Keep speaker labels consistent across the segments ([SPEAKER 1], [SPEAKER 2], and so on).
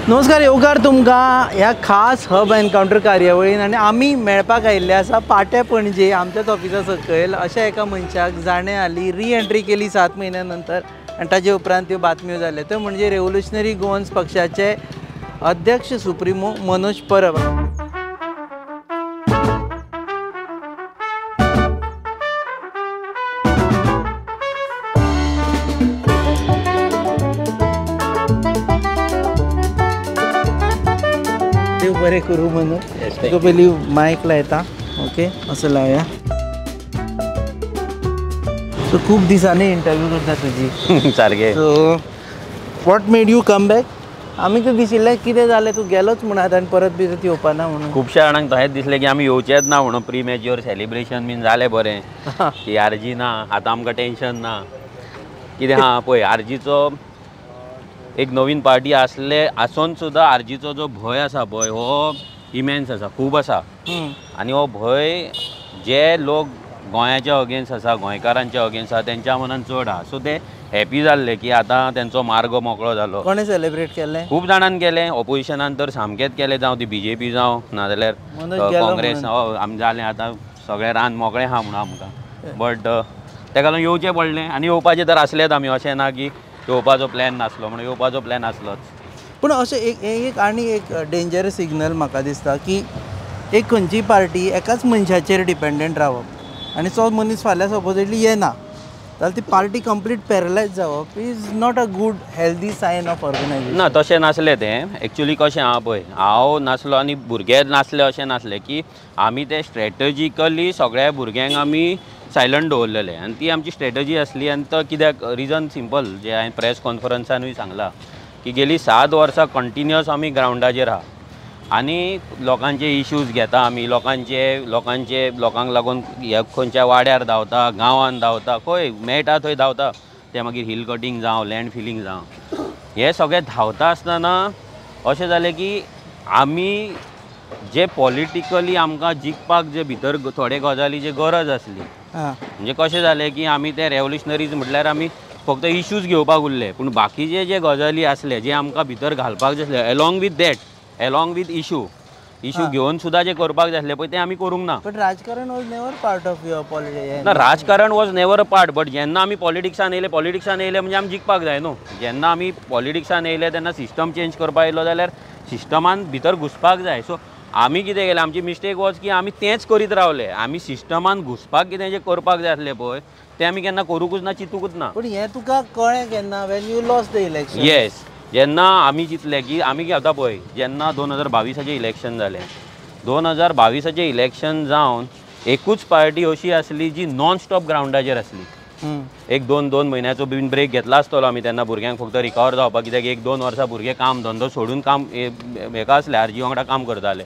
[SPEAKER 1] नमस्कार येवकार तुमकां ह्या खास हब एनकावंटर कार्यावळीन आनी आमी मेळपाक आयिल्ले आसा पाट्या पणजे आमच्याच ऑफिसा सकयल अशा एका मनशाक जाणें हाली रिएंट्री केली 7 म्हयन्या नंतर आनी ताजे उपरांत त्यो बातम्यो जाल्यो त्यो म्हणजे रेव्होल्युशनरी गोवन्स पक्षाचे अध्यक्ष सुप्रिमो मनोज परब. बरें करूं म्हणून तुका पयलीं मायक लायता. ओके असो लावया. सो खूब दिसांनी इंटरव्यू करता तुजी
[SPEAKER 2] सारकें.
[SPEAKER 1] So what made you come back? आमी तर दिशिल्लें कितें जालें तूं गेलोच म्हण आतां आनी परत बी येवपा ना म्हणून.
[SPEAKER 2] खुबश्या जाणांक तशेंच दिसलें की आमी येवचेच ना म्हणून. प्री मॅच्युअर सेलिब्रेशन बीन जालें बरें की आरजी ना आतां आमकां टेंशन ना कितें. हां पळय आरजीचो एक नवीन पार्टी आसले आसून सुद्दां आरजीचो जो भंय आसा भंय हो इमेन्स आसा, खूब आसा. आनी हो भंय जे लोक गोंयाच्या अगेन्स्ट आसा, गोंयकारांच्या अगेन्स्ट आसा तेंच्या मनान चड आसा. सो ते हॅपी जाल्ले की आतां तेंचो मार्ग मोकळो जालो.
[SPEAKER 1] कोणें सेलिब्रेट केलें?
[SPEAKER 2] खूब जाणान केलें. ऑपोजिशनान तर सामकेंच केलें, जावं ती बीजेपी जावं नाजाल्यार काँग्रेस. आमी जालें आतां सगळें रान मोकळें आहा म्हणून आमकां. बट तेका लागून येवचें पडलें आनी येवपाचें तर आसलेंच आमी. अशें ना की येवपाचो प्लॅन नासलो म्हणून, येवपाचो प्लॅन आसलोच.
[SPEAKER 1] पूण अशें एक एक आनी एक डेंजरस सिग्नल म्हाका दिसता की एक खंयची पार्टी एकाच मनशाचेर डिपेंडंट रावप आनी तो मनीस फाल्यां सपोजिटली येना जाल्यार ती पार्टी कंप्लीट पॅरलायज जावप is not a good healthy sign of organisation.
[SPEAKER 2] ना तशें नासलें तें. एक्चुली कशें आहा पळय, हांव नासलो आनी भुरगे नासले अशें नासलें की आमी ते स्ट्रेटजिकली सगळ्या भुरग्यांक आमी सायलंट दवरलेले आनी ती आमची स्ट्रेटजी आसली. आनी तो कित्याक रिजन सिंपल जे हांवें प्रेस कॉन्फरन्सानूय सांगलां की गेली 7 वर्सां कंटिन्युअस आमी ग्रावंडाचेर आहा आनी लोकांचे इश्यूज घेता आमी. लोकांचे लोकांचे लोकांक लागून खंयच्या वाड्यार धांवता, गांवांत धांवता, खंय मेळटा थंय धांवता. ते मागीर हिल कटींग जावं, लँड फिलींग जावं, हे सगळें धांवता आसतना अशें जालें की आमी जे पॉलिटिकली आमकां जिखपाक जे भितर थोडे गजाली जे गरज आसली म्हणजे कशें जालें की आमी ते रेवोल्युशनरीज म्हटल्यार आमी फक्त इश्यूज घेवपाक उरले, पूण बाकीचे जे गजाली आसले जे आमकां भितर घालपाक जाय आसले along with that, along with issue issue घेवन सुद्दां जे करपाक जाय आसले पळय ते आमी करूंक ना.
[SPEAKER 1] बट राजकारण was never part of your politics.
[SPEAKER 2] ना, राजकारण was never a part. But जेन्ना आमी पॉलिटिक्सान येयले, पॉलिटिक्सान येयले म्हणजे आमी जिखपाक जाय न्हू. जेन्ना आमी पॉलिटिक्सान येयले तेन्ना सिस्टम चेंज करपाक येयलो जाल्यार सिस्टमान भितर घुसपाक जाय. सो आमी कितें केलें, आमची मिस्टेक वॉज की आमी तेंच करीत रावले. आमी सिस्टमान घुसपाक कितें जें करपाक जाय आसलें पळय तें आमी केन्ना करूंकूच ना, चिंतूकूच ना.
[SPEAKER 1] पूण हें तुका कळ्ळें केन्ना? When you lost the election.
[SPEAKER 2] Yes, जेन्ना आमी चिंतलें की आमी आतां पळय जेन्ना 2022 इलेक्शन जालें, 2022 इलेक्शन जावन एकूच पार्टी अशी आसली जी नॉन स्टॉप ग्रावंडाचेर आसली. एक 2-2 म्हयन्याचो बीन ब्रेक घेतला आसतलो आमी तेन्ना भुरग्यांक फक्त रिकवर जावपाक, कित्याक 1-2 वर्सां भुरगे काम धंदो सोडून काम हेका आसले, आरजी वांगडा काम करताले.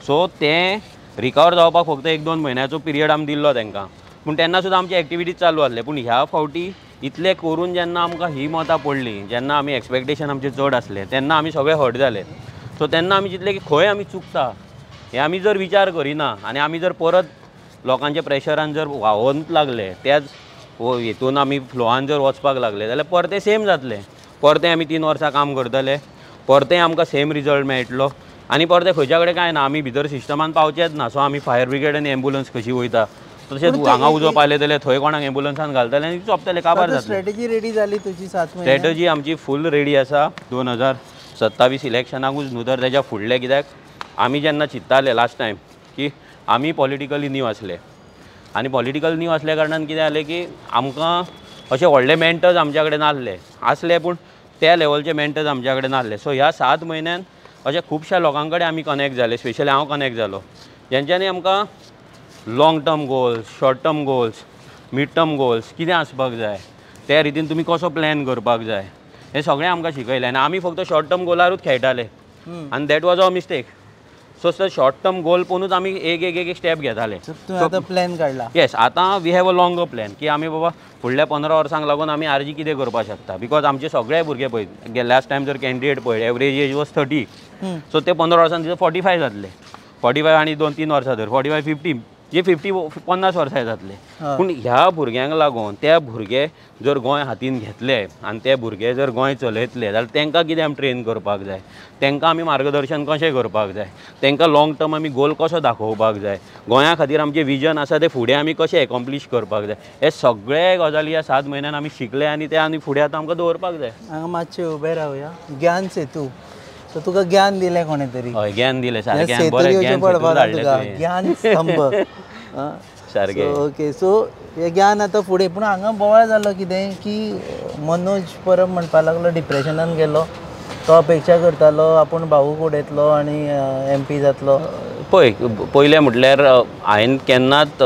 [SPEAKER 2] सो तें रिकवर जावपाक फक्त 1-2 म्हयन्याचो पिरियड आमी दिल्लो तांकां. पूण तेन्ना सुद्दां आमची एक्टिविटीज चालू आसले. पूण ह्या फावटी इतलें करून जेन्ना आमकां ही मतां पडली, जेन्ना आमी एक्सपेक्टेशन आमचें चड आसलें तेन्ना आमी सगळे हर्ट जाले. सो तेन्ना आमी चिंतलें की खंय आमी चुकता हें आमी जर विचार करिना आनी आमी जर परत लोकांच्या प्रेशरान जर व्हांवत लागले, त्याच हेतून आमी फ्लोआन जर वचपाक लागले जाल्यार परतें सेम जातलें. परतें आमी 3 वर्सां काम करतले, परतें आमकां सेम रिजल्ट मेळटलो आनी परतें खंयच्या कडेन कांय ना, आमी भितर सिस्टमान पावचेच ना. सो आमी फायर ब्रिगेड आनी एम्बुलन्स कशी वयता तशेंच हांगा उजो पावले जाल्यार थंय कोणाक एम्बुलन्सान घालतले आनी सोंपतले, काबार जातले.
[SPEAKER 1] स्ट्रेटजी रेडी जाली तुजी 7 म्हयने?
[SPEAKER 2] स्ट्रेटजी आमची फूल रेडी आसा. 2027 इलेक्शनाकूच न्हू तर तेज्या फुडलें, कित्याक आमी जेन्ना चिंत्ताले लास्ट टायम की आमी पॉलिटिकली न्यू आसले आनी पॉलिटिकल न्यू आसल्या कारणान कितें जालें की आमकां अशे व्हडले मेंटर्स आमच्या कडेन नासले, आसले पूण त्या लेवलचे मेंटर्स आमच्या कडेन नासले. सो ह्या 7 म्हयन्यान अशे खुबश्या लोकां कडेन आमी कनेक्ट जाले, स्पेशली हांव कनेक्ट जालो, जेंच्यांनी आमकां long term goals, short term goals, mid term goals कितें आसपाक जाय, त्या रितीन तुमी कसो प्लॅन करपाक जाय हें सगळें आमकां शिकयलें. आनी आमी फक्त शॉर्ट टर्म गोलारूच खेळटाले आनी that was our mistake. So sir short term goal पळोवनूच आमी एक एक एक स्टेप घेताले.
[SPEAKER 1] आतां प्लॅन काडला?
[SPEAKER 2] येस, आतां we have a longer plan की आमी बाबा फुडल्या 15 वर्सांक लागून आमी आरजी कितें करपाक शकता. Because आमचे सगळे भुरगे पळय लास्ट टायम जर कॅन्डिडेट पळय एवरेज एज वॉज 30, सो ते 15 वर्सांक 45 जातले, 45 आनी 2-3 वर्सां धर 45 50. जे 50-50 वर्सां जातले. पूण ह्या भुरग्यांक लागून त्या भुरगे जर गोंय हातीन घेतले आनी ते भुरगे जर गोंय चलयतले जाल्यार तांकां कितें आमी ट्रेन करपाक जाय, तांकां आमी मार्गदर्शन कशें करपाक जाय, तांकां लॉंग टर्म आमी गोल कसो दाखोवपाक जाय, गोंया खातीर आमचें विजन आसा तें फुडें आमी कशें एकॉम्प्लीश करपाक जाय, हे सगळे गजाली ह्या 7 म्हयन्यान आमी शिकले आनी ते आनी फुडें आतां आमकां दवरपाक जाय. हांगा
[SPEAKER 1] मातशें उबें रावया. ज्ञान सेतू, सो तुका ज्ञान दिलें कोणें तरी?
[SPEAKER 2] हय, ज्ञान दिलें सारकें, बरें ज्ञान
[SPEAKER 1] तुका, ज्ञान स्तंभ
[SPEAKER 2] सारकें.
[SPEAKER 1] ओके, सो हें ज्ञान आतां फुडें. पूण हांगा बोवाळ जालो कितें की मनोज परब म्हणपाक लागलो डिप्रेशनान गेलो, तो अपेक्षा करतालो आपूण भाऊक उडयतलो आनी MP जातलो.
[SPEAKER 2] पळय, पयलें म्हटल्यार हांवें केन्नाच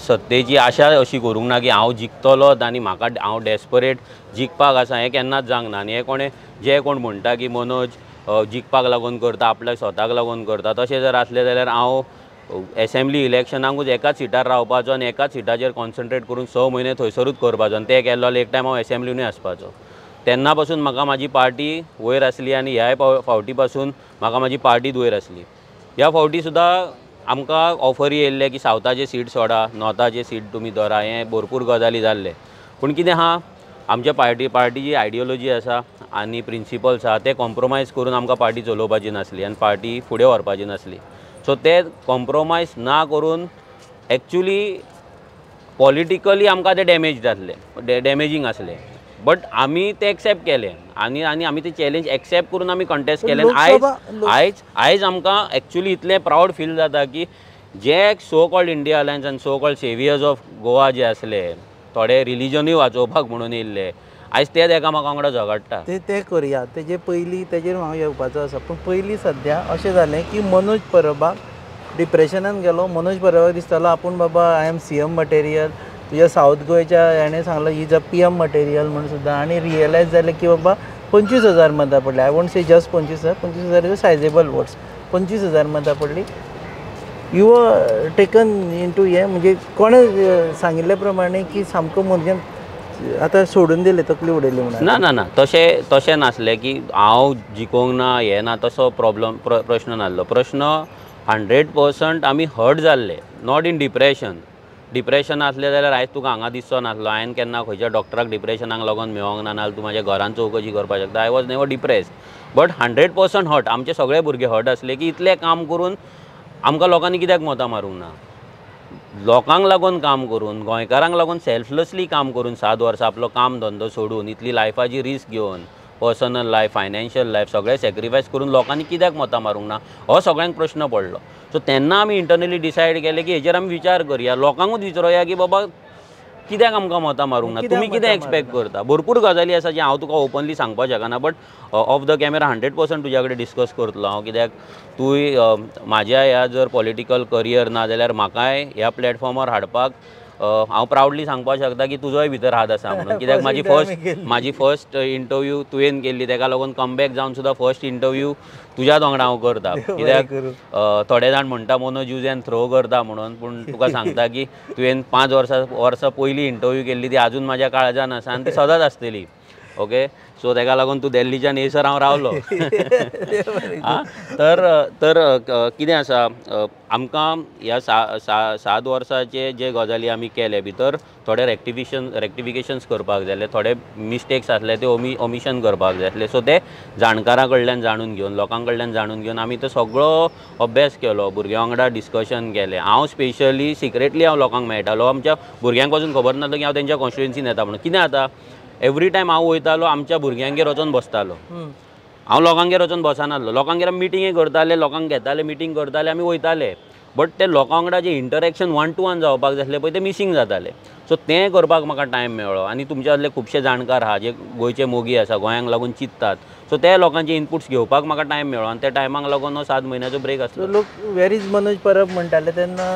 [SPEAKER 2] सत्तेची आशा अशी करूंक ना की हांव जिखतलोच आनी म्हाका हांव डेस्परेट जिखपाक आसा, हें केन्नाच जावंक ना. आनी हें कोणें जे कोण म्हणटा की मनोज जिखपाक लागून करता, आपल्या स्वताक लागून करता, तशें जर आसलें जाल्यार हांव एसेंब्ली इलेक्शनाकूच एकाच सिटार रावपाचो आनी एकाच सिटाचेर कॉन्सन्ट्रेट करून 6 म्हयने थंयसरूच करपाचो. आनी तें केल्लो जाल्यार एक टायम हांव एसेंब्लीनूय आसपाचो. तेन्ना पासून म्हाका म्हाजी पार्टी वयर आसली आनी ह्याय फावटी पासून म्हाका म्हाजी पार्टीत वयर आसली. ह्या फावटी सुद्दां आमकां ऑफरी येयल्ले की सावथाचे सीट सोडा, नॉर्थाचे सीट तुमी धरा, हें भरपूर गजाली जाल्ले. पूण कितें आहा, आमच्या पार्टीची आयडियोलॉजी आसा आनी प्रिंसिपल्स आहा ते कॉम्प्रोमायज करून आमकां पार्टी चलोवपाची नासली आनी पार्टी फुडें व्हरपाची नासली. सो ते कॉम्प्रोमायज ना करून एक्चुली पॉलिटिकली आमकां ते डॅमेज जातले, डॅमेजींग आसलें, बट आमी ते एक्सेप्ट केलें आनी आनी आमी ते चॅलेंज एक्सेप्ट करून आमी कंटेस्ट केलें. आयज आयज आयज आमकां एक्चुली इतलें प्रावड फील जाता की जे सो कॉल्ड इंडिया अलायन्स आनी so called saviours of Goa जे आसले, थोडे रिलीजनूय वाचोवपाक म्हणून येयल्ले, आयज ते एकामेका वांगडा झगडटा.
[SPEAKER 1] ते करुया, तेजे पयलीं तेजेर हांव येवपाचो आसा. पूण पयलीं सद्या अशें जालें की मनोज परबाक डिप्रेशनान गेलो. मनोज परबाक दिसतालो आपूण बाबा I am CM material, तुज्या सावथ गोंयच्या हेणें सांगलां is a PM material म्हूण सुद्दां. आनी रियलायज जालें की बाबा 25,000 मतां पडली. I won't say just 25,000, 25,000 is a sizeable votes. 25,000 मतां पडली. You were taken in to हें, म्हणजे कोणें सांगिल्ले प्रमाणे की सामको मनशान आतां सोडून दिलें, तकली उडयली म्हणून?
[SPEAKER 2] ना ना ना, तशें तशें नासलें की हांव जिखोंक ना हें ना, तसो प्रॉब्लम प्रश्न नासलो. प्रश्न 100% आमी हर्ट जाल्ले, not in depression. Depression आसलें जाल्यार आयज तुका हांगा दिसचो नासलो. हांवें केन्ना खंयच्या डॉक्टराक डिप्रेशनाक लागून मेळोंक ना, नाल्यार तूं म्हाज्या घरान चवकशी करपाक शकता. I was never depressed, but 100% hurt. आमचे सगळे भुरगे हर्ट आसले की इतलें काम करून आमकां लोकांनी कित्याक मतां मारूंक ना. लोकांक लागून काम करून, गोंयकारांक लागून सेल्फलेसली काम करून 7 वर्सां आपलो काम धंदो सोडून, इतली लायफाची रिस्क घेवन, पर्सनल लायफ, फायनान्शियल लायफ सगळें सॅक्रिफायस करून लोकांनी कित्याक मतां मारूंक ना, हो सगळ्यांक प्रश्न पडलो. सो तेन्ना आमी इंटरनली डिसायड केलें की हेजेर आमी विचार करया, लोकांकूच विचारोया की बाबा कित्याक आमकां मतां मारूंक ना, तुमी कितें एक्सपेक्ट करता. भरपूर गजाली आसा जे हांव तुका ओपनली सांगपाक शकना, बट ऑफ the camera 100% तुज्या कडेन डिस्कस करतलो हांव, कित्याक तूंय म्हाज्या ह्या जर पॉलिटिकल करियर ना जाल्यार म्हाकाय ह्या प्लॅटफॉर्मार हाडपाक हांव प्रावडली सांगपाक शकता की तुजोय भितर हात आसा म्हणून. कित्याक म्हाजी फर्स्ट इंटरव्यू तुवें केल्ली, तेका लागून कमबॅक जावन सुद्दां फर्स्ट इंटरव्यू तुज्याच वांगडा हांव करता. कित्याक थोडे जाण म्हणटा मनोज यूज एंड थ्रो करता म्हणून, पूण तुका सांगता की तुवें 5 वर्सां पयलीं इंटरव्यू केल्ली ती आजून म्हाज्या काळजान आसा आनी ती सदांच आसतली. ओके, सो तेका लागून तूं दिल्लीच्यान येयसर हांव रावलो. तर तर कितें आसा, आमकां ह्या 7 वर्साचे जे गजाली आमी केले भितर थोडे रेक्टिफिकेशन्स करपाक जाय आसले, थोडे मिस्टेक्स आसले ते ओमिशन करपाक जाय आसले. सो ते जाणकारां कडल्यान जाणून घेवन, लोकां कडल्यान जाणून घेवन आमी तो सगळो अभ्यास केलो, भुरग्यां वांगडा डिस्कशन केलें. हांव स्पेशली सिक्रेटली हांव लोकांक मेळटालो, आमच्या भुरग्यांक पासून खबर नासलो की हांव तेंच्या कॉन्स्टिट्युएन्सीन येता म्हणून. कितें जाता, एवरी टायम हांव वयतालो आमच्या भुरग्यांगेर वचोन बसतालो, हांव लोकांगेर वचोन बसनासलो. लोकांगेर मिटिंगे करताले, लोकांक घेताले, मिटींग करताले, आमी वयताले, बट ते लोकां वांगडा जे इंटरेक्शन 1 to 1 जावपाक जाय आसलें पळय तें मिसींग जातालें. सो तें करपाक म्हाका टायम मेळ्ळो. आनी तुमच्या खुबशे जाणकार आहा जे गोंयचे मोगी आसा, गोंयांक लागून चिंततात, सो ते लोकांचे इनपुट्स घेवपाक म्हाका टायम मेळ्ळो आनी त्या टायमाक लागून हो 7 म्हयन्याचो ब्रेक आसलो.
[SPEAKER 1] लोक वेर is Manoj Parab म्हणटाले तेन्ना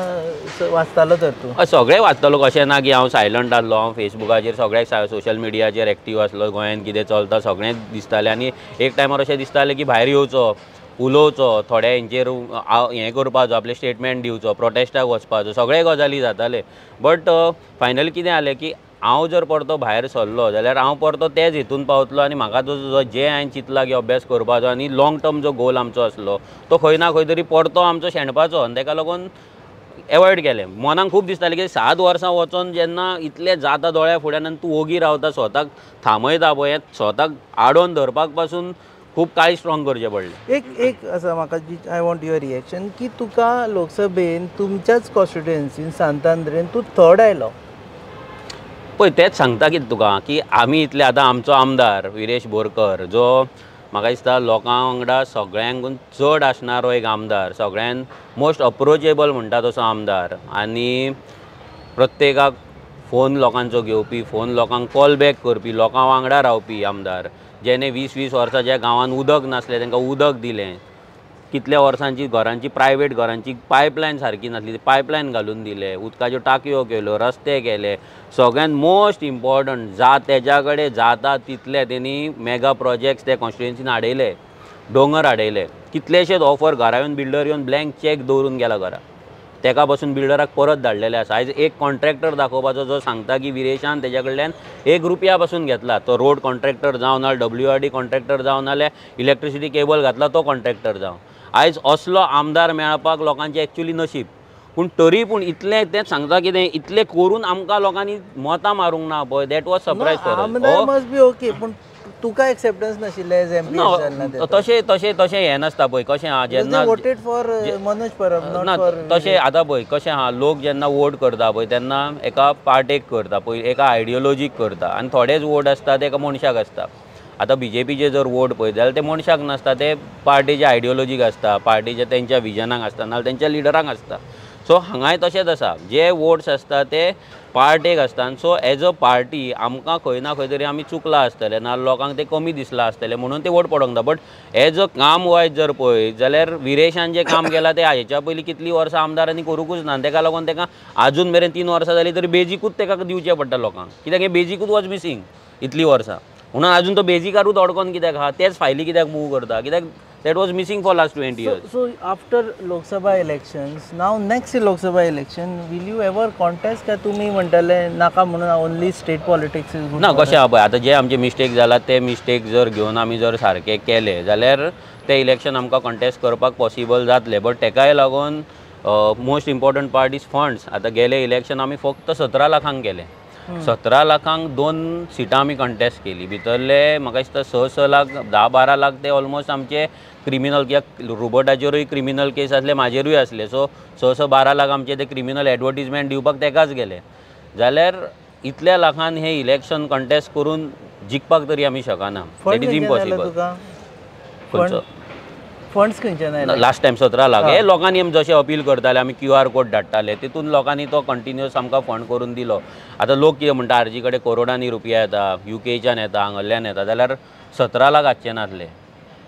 [SPEAKER 1] वाचतालो तर तूं?
[SPEAKER 2] सगळें वाचतालो, कशें ना की हांव सायलंट आसलो. हांव फेसबुकाचेर सगळ्याक सोशल मिडियाचेर एक्टीव आसलो, गोंयांत कितें चलता सगळें दिसतालें. आनी एक टायमार अशें दिसतालें की भायर येवचो, उलोवचो, थोडे हेंचेर हें करपाचो, आपलें स्टेटमेंट दिवचो, प्रोटेस्टाक वचपाचो, सगळे गजाली जाताले. बट फायनली कितें जालें की हांव जर परतो भायर सरलो जाल्यार हांव परतो तेच हितून पावतलो आनी म्हाका जो जें हांवें चिंतलां की अभ्यास करपाचो आनी लॉंग टर्म जो गोल आमचो आसलो तो खंय ना खंय तरी परतो आमचो शेणपाचो. आनी तेका लागून एवॉयड केलें. मनाक खूब दिसतालें की 7 वर्सां वचोन जेन्ना इतलें जाता दोळ्या फुड्यान आनी तूं ओगी रावता, स्वताक थांबयता पळय, स्वताक आडोवन धरपाक पासून खूब कांय स्ट्रॉंग करचें पडलें.
[SPEAKER 1] एक एक आसा म्हाका, I want your reaction की तुका लोकसभेन तुमच्याच कॉन्स्टिट्युएन्सीन सांतांद्रेन तूं थर्ड आयलो.
[SPEAKER 2] पळय तेंच सांगता कितें तुका की आमी इतले आतां आमचो आमदार विरेश बोरकर जो म्हाका दिसता लोकां वांगडा सगळ्यांकून चड आसणारो एक आमदार, सगळ्यान मोस्ट अप्रोचेबल म्हणटा तसो आमदार आनी प्रत्येकाक फोन लोकांचो घेवपी, फोन लोकांक कॉल बॅक करपी, लोकां वांगडा रावपी आमदार, जेणे 20-20 वर्सां ज्या गांवांत उदक नासलें तांकां उदक दिलें, कितल्या वर्सांची घरांची प्रायवेट घरांची पायपलायन सारकी नासली पायपलायन घालून दिले, उदकाच्यो टाकयो केल्यो, रस्ते केले. सगळ्यांत मोस्ट इम्पॉर्टंट तेज्या कडेन जाता तितले तेणी मेगा प्रोजेक्ट्स ते कॉन्स्टिट्युएन्सीन हाडयले, दोंगर हाडयले, कितलेशेच ऑफर घरा येवन बिल्डर येवन ब्लँक चॅक दवरून गेला घरा, तेका पासून बिल्डराक परत धाडलेले आसा. आयज एक कॉन्ट्रॅक्टर दाखोवपाचो जो सांगता की विरेशान तेज्या कडल्यान 1 रुपया पासून घेतला, तो रोड कॉन्ट्रॅक्टर जावं नाल्यार WRD contractor जावं नाल्यार इलेक्ट्रिसिटी केबल घातला तो कॉन्ट्रॅक्टर जावं. आयज असलो आमदार मेळपाक लोकांचें एक्चुली नशीब. पूण तरी पूण इतलें तेंच सांगता कितें इतलें करून आमकां लोकांनी मतां मारूंक ना पळय, that was surprise for us.
[SPEAKER 1] आमदार मस्ट बी ओके, पूण तुका एक्सेप्टन्स नाशिल्लें एज एमपी?
[SPEAKER 2] तशें तशें तशें हें नासता पळय कशें आहा जेन्ना
[SPEAKER 1] वोटेड फॉर मनोज परब
[SPEAKER 2] ना तशें आतां पळय कशें आहा लोक जेन्ना वोट करता पळय तेन्ना एका पार्टेक करता पळय, एका आयडियोलॉजीक करता आनी थोडेच वोट आसता ते एका मनशाक आसता. आतां बीजेपीचे जर वोट पळयत जाल्यार ते मनशाक नासता, ते पार्टीच्या आयडियोलॉजीक आसता, पार्टीच्या तेंच्या विजनाक आसता, नाल्यार तेंच्या लिडरांक आसता. सो हांगाय तशेंच आसा, जे वोट्स आसता ते पार्टेक आसता. आनी सो एज अ पार्टी आमकां खंय ना खंय तरी आमी चुकलां आसतलें, नाल्यार लोकांक तें कमी दिसलां आसतलें म्हणून ते वोट पडोंक ना. बट एज अ काम वायज जर पळयत जाल्यार विरेशान जें काम केलां तें हाच्या पयलीं कितलीं वर्सां आमदारांनी करूंकूच ना, तेका लागून तेका आजून मेरेन 3 वर्सां जालीं तरी बेजिकूच तेका दिवचें पडटा लोकांक, कित्याक हें बेजिकूच वॉज मिसींग इतलीं वर्सां. म्हणून आजून तो बेजिकारूच अडकोन कित्याक आहा, तेच फायली कित्याक मूव करता, कित्याक that was missing for last 20 years.
[SPEAKER 1] So after Lok Sabha elections, now next Lok Sabha election, will you ever contest का तुम्ही म्हणटाले नाका म्हणून only state politics is good?
[SPEAKER 2] ना कशें आहा पळय आतां जे आमचे मिस्टेक जाला ते मिस्टेक जर घेवन आमी जर सारके केले जाल्यार ते इलेक्शन आमकां कॉन्टेस्ट करपाक पॉसिबल जातलें. बट तेकाय लागून most important part is funds. आतां गेले इलेक्शन आमी फक्त 17 लाखांक केले, 17 लाखांक 2 सिटां आमी कंटेस्ट केली, भितरले म्हाका दिसता 6-6 लाख 10-12 लाख ते ऑलमोस्ट आमचे क्रिमिनल, कित्याक रोबर्टाचेरूय क्रिमिनल केस आसले, म्हाजेरूय आसले. सो 6-6-12 लाख आमचे ते क्रिमिनल एडवर्टीजमेंट दिवपाक तेकाच गेले. जाल्यार इतल्या लाखान हे इलेक्शन कंटेस्ट करून जिखपाक तरी आमी शकना, That is impossible. खंयचो
[SPEAKER 1] फंड्स खंयच्यान आयले
[SPEAKER 2] लास्ट टायम 17 लाख हे लोकांनी जशें अपील करताले, आमी QR code धाडटाले, तितून लोकांनी तो कंटिन्युअस आमकां फंड करून दिलो. आतां लोक कितें म्हणटा, आरजी कडेन करोडांनी रुपया येता, युकेच्यान येता, हांगल्ल्यान येता, जाल्यार 17 लाख आसचे नासले.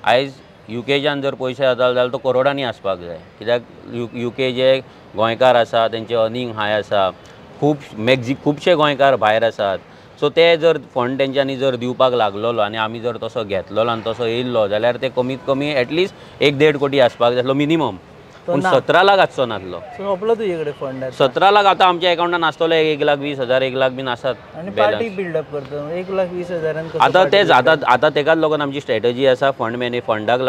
[SPEAKER 2] आयज युकेच्यान जर पयशे येता जाल्यार तो करोडांनी आसपाक जाय, कित्याक युके जे गोंयकार आसा तेंचे अर्निंग हाय आसा, खूब खुबशे गोंयकार भायर आसात. सो ते जर फंड तेंच्यांनी जर दिवपाक लागलोलो आनी आमी जर तसो घेतलोलो आनी तसो येयल्लो जाल्यार ते कमीत कमी एटलिस्ट 1-1.5 कोटी आसपाक जाय आसलो मिनिमम, पूण 17 लाख आसचो नासलो.
[SPEAKER 1] सोंपलो तुजे कडेन फंड
[SPEAKER 2] 17 लाख आतां आमच्या एकाउंटान आसतलो 1,20,000 1 लाख बीन आसात.
[SPEAKER 1] आनी पार्टी बिल्डअप करता 1,20,000
[SPEAKER 2] आतां तेच आतां आतां तेकाच लागून आमची स्ट्रेटजी आसा फंड मॅनेज, फंडाक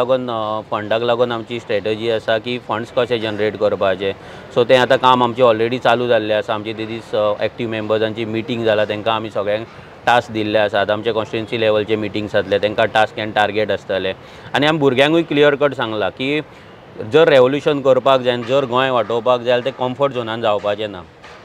[SPEAKER 2] लागून आमची स्ट्रेटजी आसा की फंड्स कशे जनरेट करपाचे. सो तें आतां काम आमचें ऑलरेडी चालू जाल्लें आसा. आमची ते दीस एक्टीव मेंबर्सांची मिटींग जाला, तांकां आमी सगळ्यांक टास्क दिल्ले आसात. आमचे कॉन्स्टिट्युएन्सी लेवलचे मिटींग्स जातले, तांकां टास्क एंड टार्गेट आसतले. आनी आमी भुरग्यांकूय क्लियर कट सांगलां की जर रेवोल्युशन करपाक जाय, जर गोंय वाटोवपाक जाय जाल्यार ते कम्फर्ट झोनान जावपाचें ना.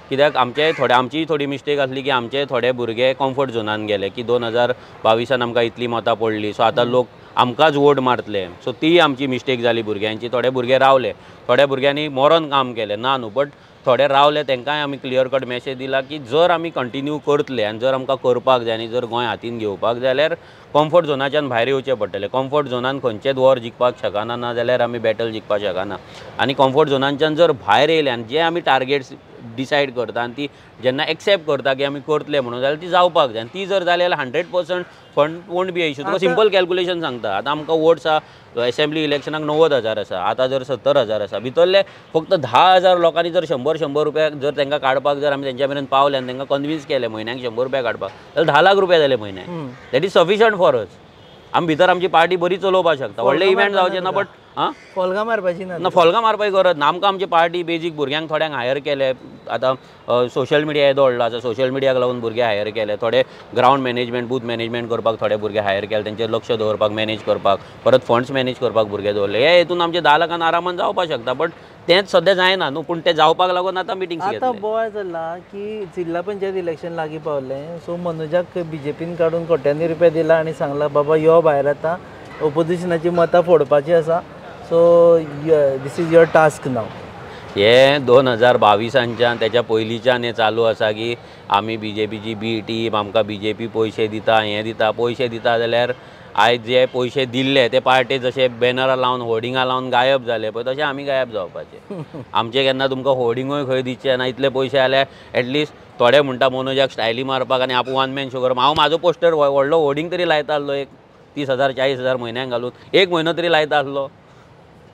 [SPEAKER 2] कित्याक आमचे थोडे आमचीय थोडी मिस्टेक आसली की आमचे थोडे भुरगे कम्फर्ट झोनान गेले की 2022 आमकां इतली मतां पडली, सो आतां लोक आमकांच वोट मारतले. सो ती आमची मिस्टेक जाली भुरग्यांची. थोडे भुरगे रावले, थोड्या भुरग्यांनी मरोन काम केलें ना न्हू, बट थोडे रावले, तांकांय आमी क्लियर कट मॅसेज दिला की जर आमी कंटिन्यू करतले आनी जर आमकां करपाक जाय आनी जर गोंय हातीन घेवपाक जाय जाल्यार कम्फर्ट झोनाच्यान भायर येवचें पडटलें. कम्फर्ट झोनान खंयचेच वॉर जिखपाक शकना, ना जाल्यार आमी बॅटल जिखपाक शकना. आनी कम्फर्ट झोनाच्यान जर भायर येयले आनी जे आमी टार्गेट्स डिसायड करता आनी ती जेन्ना एक्सेप्ट करता की आमी करतले म्हणून, जाल्यार ती जावपाक जाय. आनी ती जर जाली जाल्यार 100% फंड वोंट बी इशू. तुका सिंपल कॅल्कुलेशन सांगता, आतां आमकां वोट्स आहा एसेंब्ली इलेक्शनाक 90,000 आसा, आतां जर 70,000 आसा, भितरले फक्त 10,000 लोकांनी जर 100-100 रुपया जर तांकां काडपाक जर आमी तेंच्या मेरेन पावले आनी तांकां कन्विन्स केले म्हयन्याक 100 रुपया काडपाक, जाल्यार 10 लाख रुपया जाले म्हयन्याक. That is sufficient for us. आमी भितर आमची पार्टी बरी चलोवपाक शकता. व्हडले इव्हेंट जावचे ना, बट आं
[SPEAKER 1] फोल्गां मारपाची ना,
[SPEAKER 2] ना फोल्गां मारपाची गरज ना. आमकां आमची पार्टी बेजीक भुरग्यांक थोड्यांक हायर केले. आतां सोशल मिडिया येदो व्हडलो आसा, सोशल मिडियाक लागून भुरगे हायर केले. थोडे ग्रावंड मॅनेजमेंट, बूथ मॅनेजमेंट करपाक थोडे भुरगे हायर केले, तेंचेर लक्ष दवरपाक, मॅनेज करपाक, परत फंड्स मॅनेज करपाक भुरगे दवरले. हे हितून आमचे 10 लाखान आरामान जावपाक शकता, बट तेंच सद्या जायना न्हू. पूण तें जावपाक लागून आतां मिटिंग्स घेतले.
[SPEAKER 1] आतां बोवाळ चल्ला की जिल्ला पंचायत इलेक्शन लागीं पावलें, सो मनोजाक बीजेपीन काडून कोट्यांनी रुपया दिला आनी सांगला बाबा यो भायर, आतां ओपोजिशनाची मतां फोडपाची आसा, so this is your task now.
[SPEAKER 2] हे 2022च्यान त्याच्या पयलींच्यान हें चालू आसा की आमी बीजेपीची बी टीम, आमकां बीजेपी पयशे दिता, हें दिता, पयशे दिता. जाल्यार आयज जे पयशे दिल्ले ते पार्टे जशे बॅनरां लावन, होर्डिंगां लावन गायब जाले पळय, तशें आमी गायब जावपाचे. आमचे केन्ना तुमकां होर्डिंगूय खंय दिसचें ना. इतले पयशे जाल्यार एटलिस्ट थोडे म्हणटा मनोजाक स्टायली मारपाक आनी आपूण वन मॅन शो करप. हांव म्हाजो पोस्टर व्हडलो होर्डिंग तरी लायता आसलो, एक 30,000 40,000 म्हयन्याक घालून एक म्हयनो तरी लायता आसलो.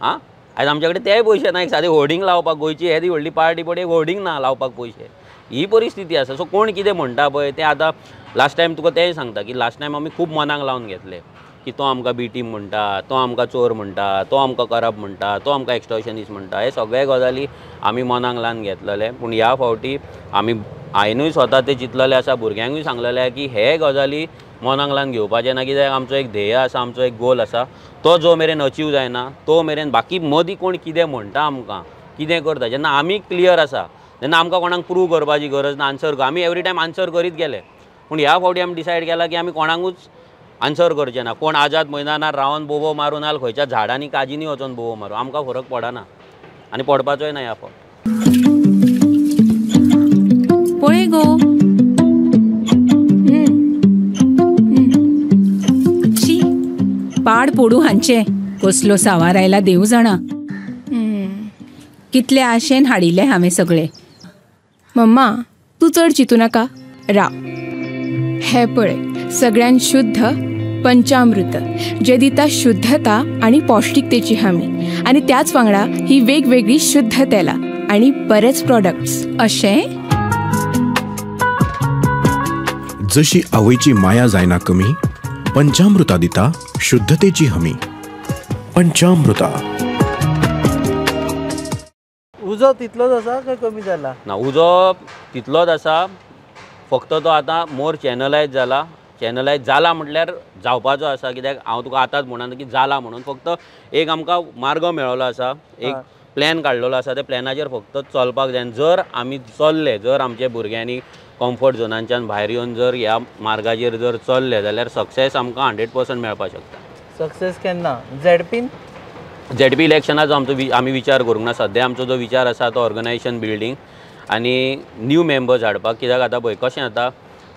[SPEAKER 2] आं, आयज आमचे कडेन तेय पयशे ना एक सादी होर्डिंग लावपाक. गोंयची येदी व्हडली पार्टी, पण एक होर्डिंग ना लावपाक पयशे. ही परिस्थिती आसा. सो कोण कितें म्हणटा पळय तें आतां लास्ट टायम तुका तेंय सांगता की लास्ट टायम आमी खूब मनाक लावन घेतले की तो आमकां बी टीम म्हणटा, तो आमकां चोर म्हणटा, तो आमकां करप म्हणटा, तो आमकां एक्स्टॉर्शनिस्ट म्हणटा. हे सगळे गजाली आमी मनाक लावन घेतलेले. पूण ह्या फावटी आमी हांवेनूय स्वता तें चिंतलेलें आसा, भुरग्यांकूय सांगलेलें की हे गजाली मनाक लावन घेवपाचें ना. कित्याक आमचो एक ध्येय आसा, आमचो एक गोल आसा, तो जो मेरेन अचीव जायना तो मेरेन बाकी मदीं कोण कितें म्हणटा, आमकां कितें करता, जेन्ना आमी क्लियर आसा तेन्ना आमकां कोणाक प्रूव करपाची गरज ना. आन्सर आमी एवरी टायम आन्सर करीत गेले. पूण ह्या फावटी आमी डिसायड केला की आमी कोणाकूच आन्सर करचे ना. कोण आझाद मैदानार रावन बोबो मारून आल, खंयच्या झाडांनी काजींनी वचोन बोबो मारून, आमकां फरक पडना आनी पडपाचोय ना ह्या फावट.
[SPEAKER 3] पळय गो, शी पाड पोडू हांचे, कसलो सावार आयला देव जाणा. कितले आशेन हाडिल्ले हांवें सगळे.
[SPEAKER 4] मम्मा तूं चड चिंतू नाका, राव. हे पळय सगळ्यान शुद्ध पंचामृत, जे दिता शुद्धता आनी पौष्टिकतेची हमी, आनी त्याच वांगडा ही वेगवेगळी शुद्ध तेलां आनी बरेच प्रॉडक्ट्स.
[SPEAKER 3] अशें
[SPEAKER 5] जशी आवयची माया जायना कमी, पंचामृता दिता शुद्धतेची हमी. पंचामृता.
[SPEAKER 1] उजो तितलोच आसा काय कमी जाला?
[SPEAKER 2] ना, उजो तितलोच आसा, फक्त तो आतां मोर चॅनलायज जाला. चॅनलायज जाला म्हटल्यार जावपाचो आसा, कित्याक हांव तुका आतांच म्हणना की जाला म्हणून. फक्त एक आमकां मार्ग मेळ्ळो आसा, एक प्लॅन काडलेलो आसा, त्या प्लॅनाचेर फक्त चलपाक जाय. जर आमी चल्ले, जर आमच्या भुरग्यांनी कम्फर्ट झोनांच्यान भायर येवन जर ह्या मार्गाचेर जर चल्ले जाल्यार सक्सेस आमकां 100% मेळपाक शकता.
[SPEAKER 1] सक्सेस केन्ना? झेडपीन?
[SPEAKER 2] झेडपी इलेक्शनाचो आमचो आमी विचार करूंक ना. सद्या आमचो जो विचार आसा तो ऑर्गनायझेशन बिल्डींग आनी न्यू मेंबर्स हाडपाक. कित्याक आतां पळय कशें जाता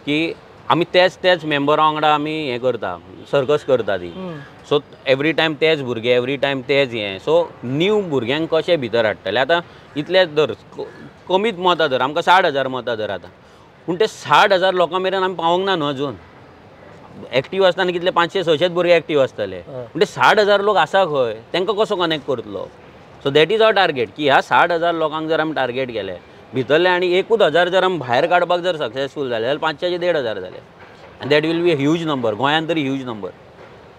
[SPEAKER 2] की आमी तेच तेच मेंबरा वांगडा आमी हें करता, सर्कस करता ती. सो एवरी टायम तेच भुरगे, एवरी टायम तेच हें. सो न्यू भुरग्यांक कशें भितर हाडटले? आतां इतलेच धर, कमीच मतां धर, आमकां 60,000 मतां धर आतां, पूण ते 60,000 लोकां मेरेन आमी पावोंक ना न्हू अजून. एक्टीव आसतना कितले 500-600 भुरगे एक्टीव आसतले, पूण ते 60,000 लोक आसा खंय, तांकां कसो कनेक्ट करतलो? So that is our target, की ह्या 60,000 लोकांक जर आमी टार्गेट केले भितरले आनी 1,000 जर आमी भायर काडपाक जर सक्सेसफूल जाले जाल्यार 500 1,500 जाले, आनी that will be a huge number. गोंयांत तरी ह्यूज नंबर.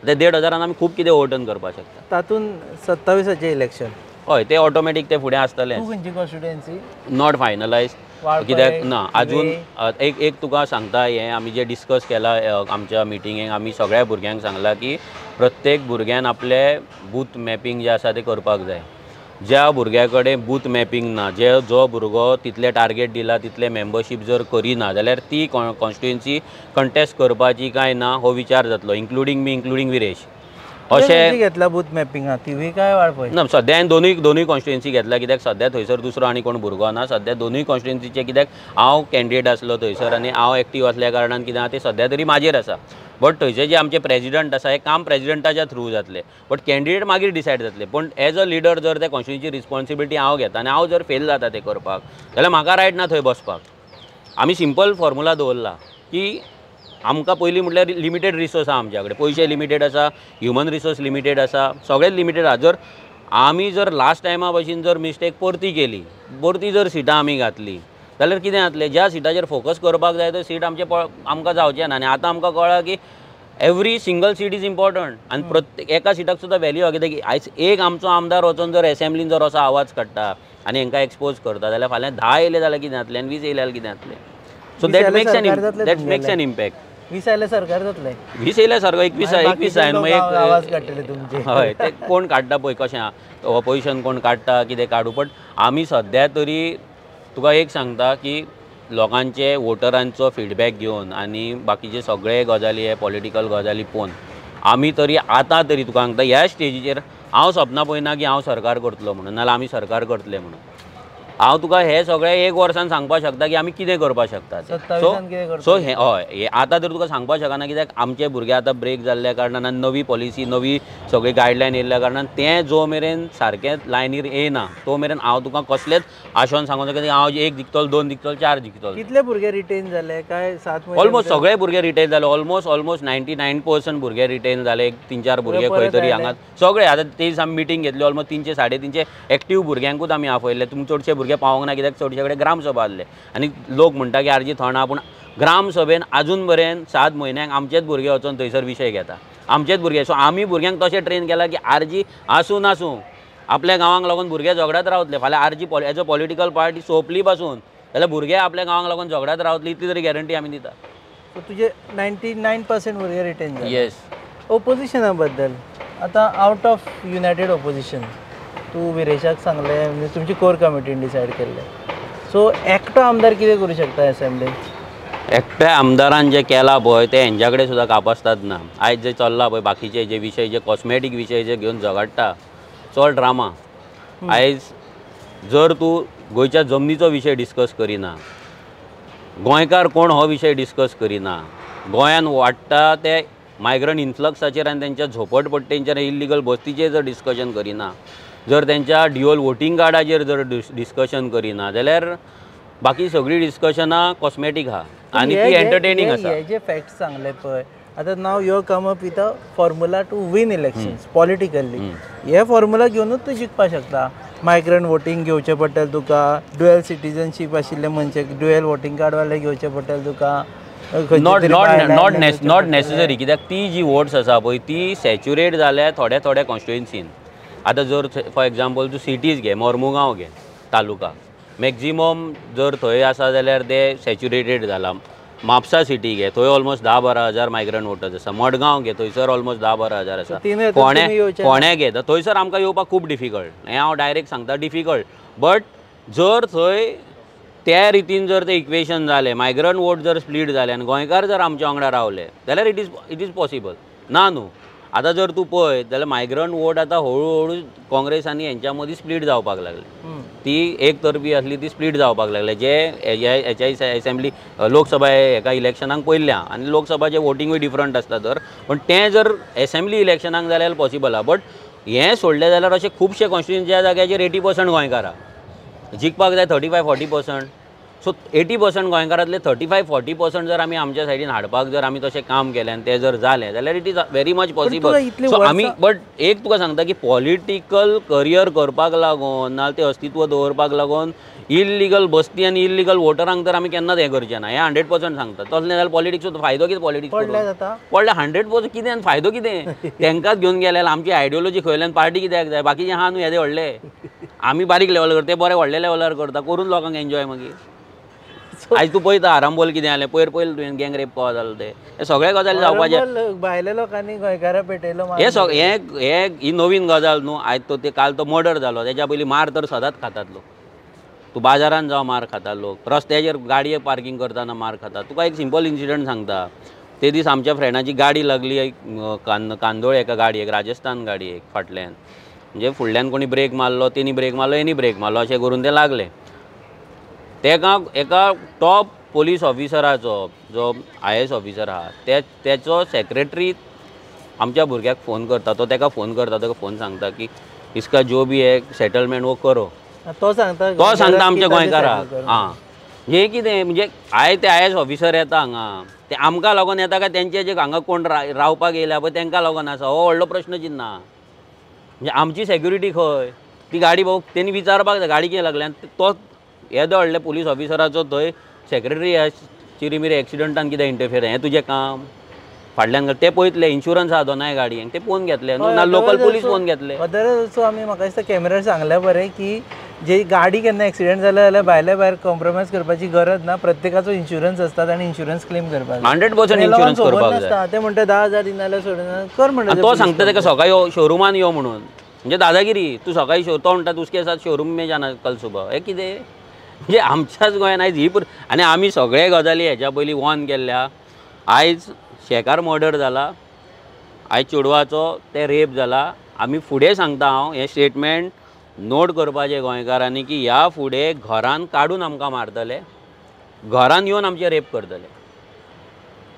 [SPEAKER 2] ते 1,500 आमी खूब कितें ओवर्टर्न करपाक शकता.
[SPEAKER 1] तातूंत 27 इलेक्शन?
[SPEAKER 2] हय, ते ऑटोमॅटीक ते फुडें आसतलें.
[SPEAKER 1] खंयची कॉन्स्टिट्युएन्सी?
[SPEAKER 2] Not finalise, कित्याक ना अजून. एक एक तुका सांगता, हें आमी जें डिस्कस केलां आमच्या मिटिंगेक, आमी सगळ्या भुरग्यांक सांगलां की प्रत्येक भुरग्यान आपलें बूथ मॅपिंग जें आसा तें करपाक जाय. ज्या भुरग्या कडेन बूथ मॅपिंग ना, जे जो भुरगो तितले टार्गेट दिला तितले मेंबरशीप जर करिना जाल्यार ती कॉन्स्टिट्युएन्सी कंटेस्ट करपाची काय ना हो विचार जातलो, इन्क्लुडींग मी, इन्क्लुडींग विरेश. अशें
[SPEAKER 1] घेतला बूथ मॅपिंग तिवूय काय वाळपय
[SPEAKER 2] ना. सद्या हांवें दोनूय कॉन्स्टिट्युएन्सी घेतला, कित्याक सद्या थंयसर दुसरो आनी कोण भुरगो ना. सद्या दोनूय कॉन्स्टिट्युएन्सीचे, कित्याक हांव कॅन्डिडेट आसलो थंयसर आनी हांव एक्टीव आसल्या कारणान कितें आहा तें सद्या तरी म्हाजेर आसा. बट थंयचे जे आमचे प्रेजिडंट आसा हे काम प्रेजिडंटाच्या थ्रू जातलें, बट कॅन्डिडेट मागीर डिसायड जातले. पूण एज अ लिडर जर त्या कॉन्स्टिट्युएन्सी रिस्पॉन्सिबिलिटी हांव घेता आनी हांव जर फेल जाता तें करपाक जाल्यार म्हाका रायट ना थंय बसपाक. आमी सिंपल फॉर्मुला दवरला की आमकां पयलीं म्हटल्यार लिमिटेड रिसोर्स आहा आमच्या कडेन, पयशे लिमिटेड आसा, ह्युमन रिसोर्स लिमिटेड आसा, सगळें लिमिटेड आसा. जर आमी जर लास्ट टायमा भशेन जर मिस्टेक परती केली, परती जर सिटां आमी घातली जाल्यार कितें जातलें, ज्या सिटाचेर फोकस करपाक जाय त्यो सीट आमचे आमकां जावचें ना. आनी आतां आमकां कळ्ळां की Every single seat is important आनी प्रत्येक एका सिटाक सुद्दां व्हॅल्यू आहा. कित्याक आयज एक आमचो आमदार वचोन जर एसेंब्लीन जर असो आवाज काडटा आनी हेंकां एक्सपोज करता जाल्यार फाल्यां 10 येयले जाल्यार कितें जातलें आनी 20 येयले जाल्यार कितें जातलें. So that makes an impact.
[SPEAKER 1] 20 आयले सरकार जातलें,
[SPEAKER 2] 20 येयले सरकार 21 जाय
[SPEAKER 1] मागीर.
[SPEAKER 2] हय, ते कोण काडटा पळय कशें आहा, ऑपोजिशन कोण काडटा कितें काडूं. बट आमी सद्या तरी तुका एक सांगता की लोकांचे वोटरांचो फिडबॅक घेवन आनी बाकीचे सगळे गजाली हे पॉलिटिकल गजाली पळोवन आमी तरी आतां तरी तुका सांगता ह्या स्टेजीचेर हांव सपनां पळयना की हांव सरकार करतलो म्हणून, नाजाल्यार आमी सरकार करतले म्हणून. हांव तुका हे सगळे एक वर्सान सांगपाक शकता की आमी कितें करपाक शकता. सो सो हें हय हें आतां तर तुका सांगपाक शकना कित्याक आमचे भुरगे आतां ब्रेक जाल्ल्या कारणान आनी नवी पॉलिसी नवी सगळी गायडलायन येयल्ल्या कारणान तें जो मेरेन सारकें लायनीर येयना तो मेरेन हांव तुका कसलेंच आशोन सांगूंक शकना हांव 1 जिखतलो 2 जिखतलो 4 जिखतलो.
[SPEAKER 1] कितले भुरगे रिटेन जाले काय 7 म्हयने?
[SPEAKER 2] ऑलमोस्ट सगळे भुरगे रिटेन जाले, ऑलमोस्ट 99% भुरगे रिटेन जाले. एक 3-4 भुरगे खंय तरी हांगा सगळे. आतां ते दीस आमी मिटींग घेतली, ऑलमोस्ट 300-350 एक्टीव भुरग्यांकूच आमी आपयल्ले. तुमी चडशे भुरगे पावोंक ना कित्याक चडशे कडेन ग्रामसभा आसले आनी लोक म्हणटा की आरजी थंड आहा, पूण ग्रामसभेन आजून मेरेन 7 म्हयन्यांक आमचेच भुरगे वचोन थंयसर विशय घेता, आमचेच भुरगे. सो आमी भुरग्यांक तशें ट्रेन केलां की आरजी आसूं नासूं आपल्या गांवांक लागून भुरगे झगडत रावतले. फाल्यां RG as a political party सोंपली पासून जाल्यार भुरगे आपल्या गांवांक लागून झगडत रावतले इतली तरी गॅरंटी आमी दिता.
[SPEAKER 1] तुजे 99% भुरगे रिटेन जाले.
[SPEAKER 2] येस.
[SPEAKER 1] ओपोजिशना बद्दल आतां आवट ऑफ युनायटेड ओपोजिशन तूं विरेशाक सांगलें, म्हणजे तुमची कोर कमिटीन डिसायड केल्लें, सो एकटो आमदार कितें करूं शकता एसेंब्लीन?
[SPEAKER 2] एकट्या आमदारान जें केलां पळय तें हेंच्या कडेन सुद्दां कापास्ताद ना. आयज जें चल्लां पळय बाकीचे जे विशय जे कॉस्मेटीक विशय जे घेवन झगडटा चड ड्रामा. आयज जर तूं गोंयच्या जमनीचो विशय डिस्कस करिना, गोंयकार कोण हो विशय डिस्कस करिना, गोंयान वाडटा ते मायग्रंट इन्फ्लक्साचेर आनी तेंच्या झोपडपट्टेंचेर इल्लिगल बस्तीचेर जर डिस्कशन करिना, जर तेंच्या ड्युअल वोटींग कार्डाचेर जर डिस्कशन करिना जाल्यार बाकी सगळीं डिस्कशनां कॉस्मेटीक आहा आनी ती एंटरटेनींग आसा.
[SPEAKER 1] हे जे फॅक्ट्स सांगले पळय आतां now you come up with a formula to win elections politically, hey formula घेवनूच तूं जिखपाक शकता. मायग्रंट वोटींग घेवचें पडटलें तुका, ड्युअल सिटीजनशीप आशिल्ले मनशे ड्युअल वोटींग कार्ड वाले घेवचें पडटलें तुका.
[SPEAKER 2] Not not not necessary कित्याक ती जी वोट्स आसा पळय ती सॅच्युरेट जाल्या थोड्या थोड्या कॉन्स्टिट्युएन्सीन. आतां जर फॉर एग्जाम्पल तूं सिटीज घे, मोर्मुगांव घे तालुका मॅक्झिमम जर थंय आसा जाल्यार ते सॅच्युरेटेड जाला. म्हापसा सिटी घे थंय ऑलमोस्ट 10-12 हजार मायग्रंट वोटर्स आसा. मडगांव घे थंयसर ऑलमोस्ट 10-12 हजार आसा. फोंड्या फोंड्या घे थंयसर आमकां येवपाक खूब डिफिकल्ट, हें हांव डायरेक्ट सांगता डिफिकल्ट. बट जर थंय त्या रितीन जर ते इक्वेशन जालें, मायग्रंट वोट जर स्प्लीट जाले आनी गोंयकार जर आमच्या वांगडा रावले जाल्यार it is possible. ना न्हू आतां जर तूं पळयत जाल्यार मायग्रंट वोट आतां हळू हळू काँग्रेस आनी हेंच्या मदीं स्प्लीट जावपाक लागले. ती एक तर्फी आसली ती स्प्लीट जावपाक लागले. जे हेच्या एसेंब्ली लोकसभा हेका इलेक्शनाक पयल्या आनी लोकसभाचें वोटिंगूय डिफरंट आसता तर, पूण तें जर एसेंब्ली इलेक्शनाक जाल्यार पॉसिबल आहा. बट हें सोडलें जाल्यार अशे खुबशे कॉन्स्टिट्युएन्सी जाग्याचेर 80% गोंयकार आहा, जिखपाक जाय 35-40%. सो 80% गोंयकारांतले 35-40% जर आमी आमच्या सायडीन हाडपाक जर आमी तशें काम केलें आनी तें जर जालें जाल्यार it is very much possible. So आमी बट एक तुका सांगता की पॉलिटिकल करियर करपाक लागून ना तें अस्तित्व दवरपाक लागून इल्लिगल बस्ती आनी इल्लिगल वोटरांक तर आमी केन्नाच हें करचें ना, हें 100% सांगता. तसलें जाल्यार पॉलिटिक्स फायदो कितें? पॉलिटिक्स पडलें 100% कितें आनी फायदो कितें? तेंकांच घेवन गेले आमची आयडियोलॉजी खंयल्यान पार्टी कित्याक जाय? बाकीचें आहा न्हू येदे व्हडले, आमी बारीक लेवलार करता, ते बरे व्हडले लेवलार करता, करून लोकांक एन्जॉय. मागीर आयज तूं पळयता आरांबोल कितें जालें, पयर पयलें तुवें गँग रेप कवा जालो तें, हें सगळें गजाली जावपाचें.
[SPEAKER 1] भायल्या लोकांनी गोंयकारां पेटयलो.
[SPEAKER 2] हें हें हें ही नवीन गजाल न्हू. आयज तो ते काल तो मर्डर जालो, तेच्या पयलीं मार तर सदांच खातात लोक. तूं बाजारान जावं मार खाता लोक, रस्त्याचेर गाडये पार्कींग करतना मार खाता. तुका एक सिंपल इन्सिडंट सांगता. ते दीस आमच्या फ्रेंडाची गाडी लागली एक कांदोळे एका गाडयेक, राजस्थान गाडयेक फाटल्यान, म्हणजे फुडल्यान कोणी ब्रेक मारलो, तेणी ब्रेक मारलो, हेणी ब्रेक मारलो, अशें करून ते लागले. तेका एका टॉप पोलीस ऑफिसराचो जो IAS officer आहा तेचो सेक्रेटरी आमच्या भुरग्याक फोन करता, तो तेका फोन करता, तेका फोन सांगता की इसका जो भी है सेटलमेंट वो करो.
[SPEAKER 1] तो सांगता,
[SPEAKER 2] तो सांगता आमच्या गोंयकाराक. आं हें कितें म्हणजे आयज ते IAS officer येता हांगा, ते आमकां लागून येता काय तेंचे जे हांगा कोण रावपाक येयल्या पळय तेंकां लागून आसा, हो व्हडलो प्रश्न चिन्न आहा. म्हणजे आमची सेक्युरिटी खंय? ती गाडी भाऊ तेणी विचारपाक जाय गाडी कितें लागली. आनी तो येदो व्हडले पुलीस ऑफिसराचो थंय सेक्रेटरी ह्या चिरीमिरी एक्सिडंटान कितें इंटरफियर, हें तुजें काम? फाटल्यान ते पळयतले इन्शुरन्स आहा दोनाय गाडयेंक ते पळोवन घेतले न्हू ना लोकल पुलीस पळोवन घेतले.
[SPEAKER 1] अदरवायज ऑल्सो आमी म्हाका दिसता कॅमेरार सांगल्या बरें की जे गाडी केन्ना एक्सिडंट जाल्या जाल्यार भायल्या भायर कॉम्प्रोमायज करपाची गरज ना, प्रत्येकाचो इन्शुरन्स आसता आनी इन्शुरन्स क्लेम करपाक
[SPEAKER 2] 100% इन्शुरन्स करपाक जाय.
[SPEAKER 1] ते म्हणटा 10,000 दिना जाल्यार सोडना कर म्हणटा
[SPEAKER 2] तो सांगता ताका सकाळी शोरुमान यो म्हणून, म्हणजे दादागिरी. तूं सकाळी तो म्हणटा उसके साथ शोरूम में जाना कल सुबह, हें कितें म्हणजे आमच्याच गोंयान आयज ही आनी आमी सगळे गजाली हेच्या पयलीं वॉर्न केल्ल्या. आयज शेकार मर्डर जाला, आयज चेडवाचो ते रेप जाला. आमी फुडें सांगता हांव हें स्टेटमेंट नोट करपाचें गोंयकारांनी की ह्या फुडें घरान काडून आमकां मारतले, घरान येवन आमचें रेप करतले.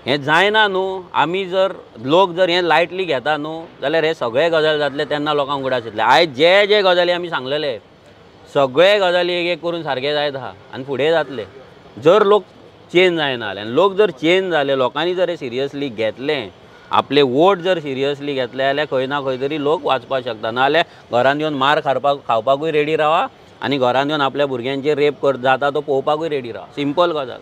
[SPEAKER 2] हें जायना न्हू. आमी जर लोक जर हें लायटली घेता न्हू जाल्यार हे सगळे गजाल जातले तेन्ना लोकांक उगडास येतले. आयज जे जे गजाली आमी सांगलेले सगळे गजाली एक एक करून सारके जायत आहा आनी फुडें जातले जर लोक चेंज जायना जाल्यार. आनी लोक जर चेंज जाले, लोकांनी जर हे सिरियसली घेतलें, आपले वोट जर सिरियसली घेतले जाल्यार खंय ना खंय तरी लोक वाचपाक शकता. नाजाल्यार घरान येवन मार खावपाकूय रेडी रावा आनी घरान येवन आपल्या भुरग्यांचेर रेप जाता तो पळोवपाकूय रेडी रावा. सिंपल गजाल.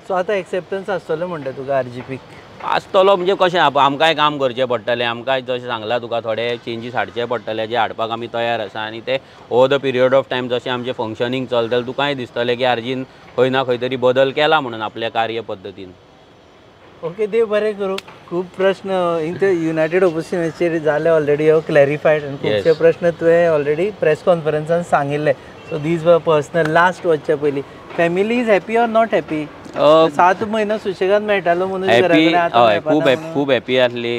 [SPEAKER 1] सो आतां एक्सेप्टन्स आसतलो म्हणटा तुका आरजीपीक?
[SPEAKER 2] आसतलो म्हणजे कशें आमकांय काम करचें पडटलें, आमकांय जशें सांगलां तुका थोडे चेंजीस हाडचे पडटले जे हाडपाक आमी तयार आसा. आनी ते over the period of time जशें आमचें फंक्शनींग चलतलें तुकाय दिसतलें की आरजीन खंय ना खंय तरी बदल केला म्हणून आपल्या कार्य पद्दतीन.
[SPEAKER 1] ओके, देव बरें करूं. खूब प्रश्न युनायटेड ऑपोजिशनाचेर जाले ऑलरेडी, हो क्लॅरिफायड आनी खुबशे प्रश्न तुवें ऑलरेडी प्रेस कॉन्फरन्सान सांगिल्ले. So these were personal. Last वचच्या पयलीं family is happy or not happy? 7 म्हयनो सुशेगाद मेळटालो म्हणून
[SPEAKER 2] हॅपी, हय, खूब खूब हॅपी आसली.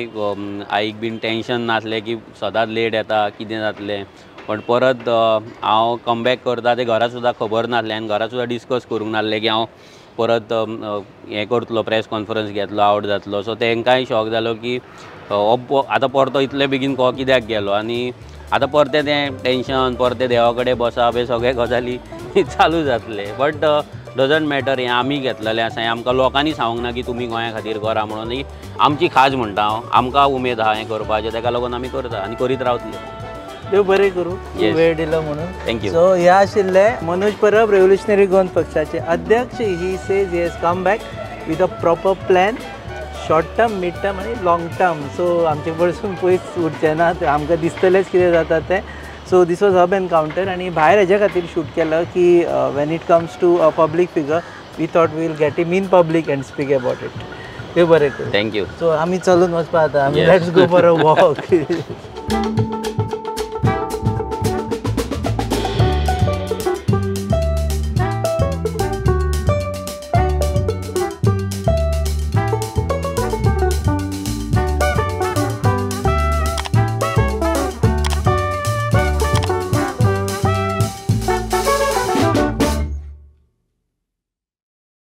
[SPEAKER 2] आईक बीन टेंशन नासलें की सदांच लेट येता कितें जातलें. पण परत हांव कमबॅक करता तें घरा सुद्दां खबर नासलें आनी घरा सुद्दां डिस्कस करूंक नासलें की हांव परत हें करतलो, प्रेस कॉन्फरन्स घेतलो, आवट जातलो. सो तेंकांय शॉक जालो की आतां परतो इतले बेगीन को कित्याक गेलो. आनी आतां परतें तें टेंशन, परतें देवा कडेन बसप, हे सगळे गजाली चालू जातले. बट डजंट मॅटर, हें आमी घेतलेलें आसा, हें आमकां लोकांनी सांगूंक ना की तुमी गोंया खातीर करा म्हणून. ही आमची खाज म्हणटा हांव, आमकां उमेद आहा हें करपाचें, तेका लागून आमी करता आनी करीत रावतले.
[SPEAKER 1] देव बरें करूं, वेळ दिलो म्हणून
[SPEAKER 2] thank you.
[SPEAKER 1] सो हे आशिल्ले मनोज परब, रेव्होल्युशनरी गोवन पक्षाचे अध्यक्ष. He says he has come back with a proper plan, short term, mid term आनी लाँग टर्म. सो आमचे कडसून पयस उरचें ना, आमकां दिसतलेंच कितें जाता तें. So this was hub encounter. आनी भायर हेज्या खातीर शूट केलो की when it comes to a public figure we thought we will get him in public and speak about it. देव बरें करूं.
[SPEAKER 2] Thank you.
[SPEAKER 1] सो आमी चलून वचपा आतां, आमी let's go for a walk.